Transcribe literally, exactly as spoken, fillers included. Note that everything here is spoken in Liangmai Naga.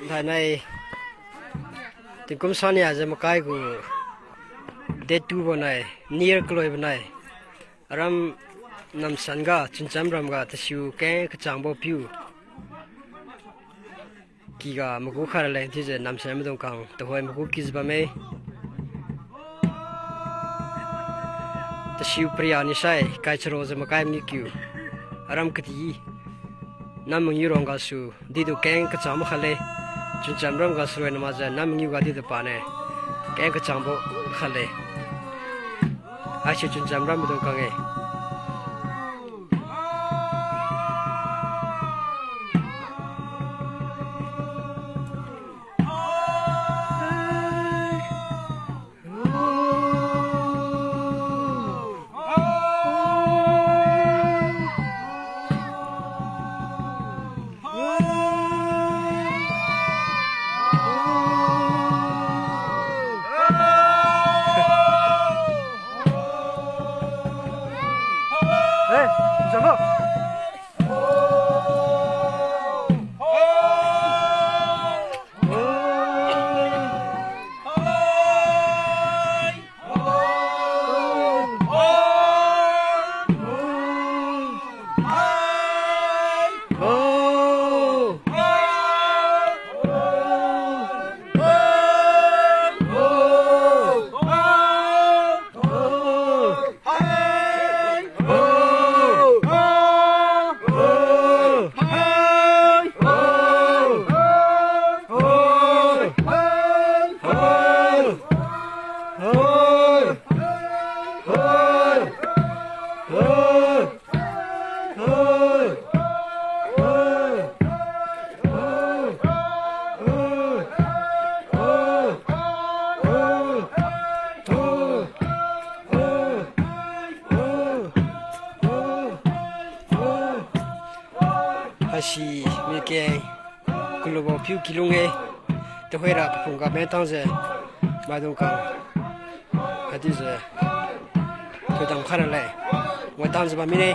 Thainai tingkum sania jiu makai gu date two bo nai, near kaloi bo nai. Aram namsan ga, Chuncham ram ga, tasiu keng kachangbo piu kiga magu khat raleng thiujiu namsan maidung kang tuhoi magu kijiu bamme. Tasiu paria nisai kai charo jiu makai mangiu kiu. Aram kadi nam mangiu rong gasu didu keng kachang makhatle. Chuncham ram ga saroi namakjiu nam mangiu ga didu pane keng kachangbo khatle. Haisi Chuncham ram maidung kang-e. Haisi mikeng kalubo piu kilung-e. Tuhoira paphung ga mengtangjiu maidung kang haichiujiu thoidam khai raleng watangjiu bam mine.